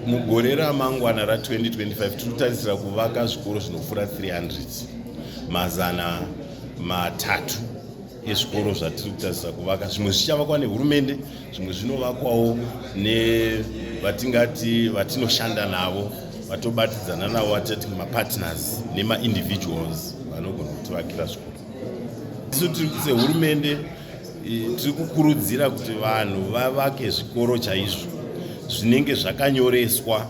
Mugore ramangwana ra2025 tiri kutarisira kuvaka zvikoro zvinopfuura 300, 300 ezvikoro zvatiri kutarisira kuvaka. Zvimwe zvichavakwa nehurumende, zvimwe zvinovakwawo nevatingati vatinoshanda navo, vatobatidzana navo, vatati mapartners nemaindividuals vanogona kutivakira zvikoro. Isu tiri sehurumende tiri kukurudzira kuti vanhu vavake zvikoro chaizvo zvinenge zvakanyoreswa,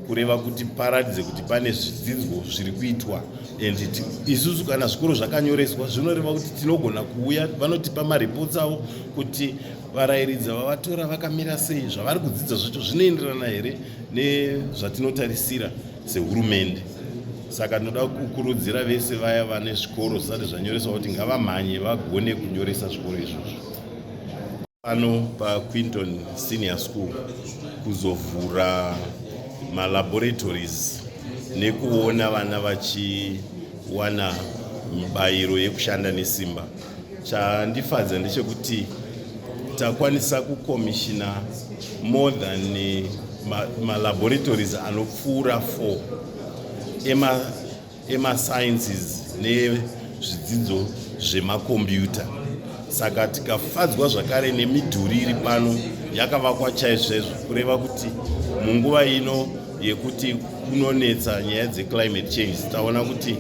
kureva kuti paratidze kuti pane zvidzidzo zviri kuitwa. And isusu kana zvikoro zvakanyoreswa, zvinoreva kuti tinogona kuuya, vanotipa mareports avo kuti varayiridzi vavatora vakamira sei, zvavari kudzidza zvacho zvinoenderana here nezvatinotarisira sehurumende. Saka tinoda kukurudzira vese vaya vane zvikoro zvisati zvanyoreswa kuti ngavamhanye vagone kunyoresa zvikoro izvozvo. Pano paQuinton Senior School kuzovhura malaboratories nekuona vana vachiwana mibayiro yekushanda nesimba. Chandifadza ndechekuti takwanisa kucommissiona more than malaboratories anopfuura 4 emasciences nezvidzidzo zvemakombiyuta. Saka tikafadzwa zvakare nemidhuri iri pano, yakavakwa chaizvo chaizvo, kureva kuti munguva ino yekuti kunonetsa nyaya dzeclimate change, taona kuti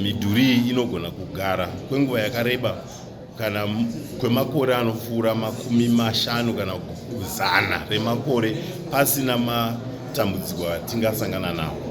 midhuri iyi inogona kugara kwenguva yakareba, kana kwemakore anopfuura 50 kana 100 remakore, pasina matambudziko atingasangana nawo.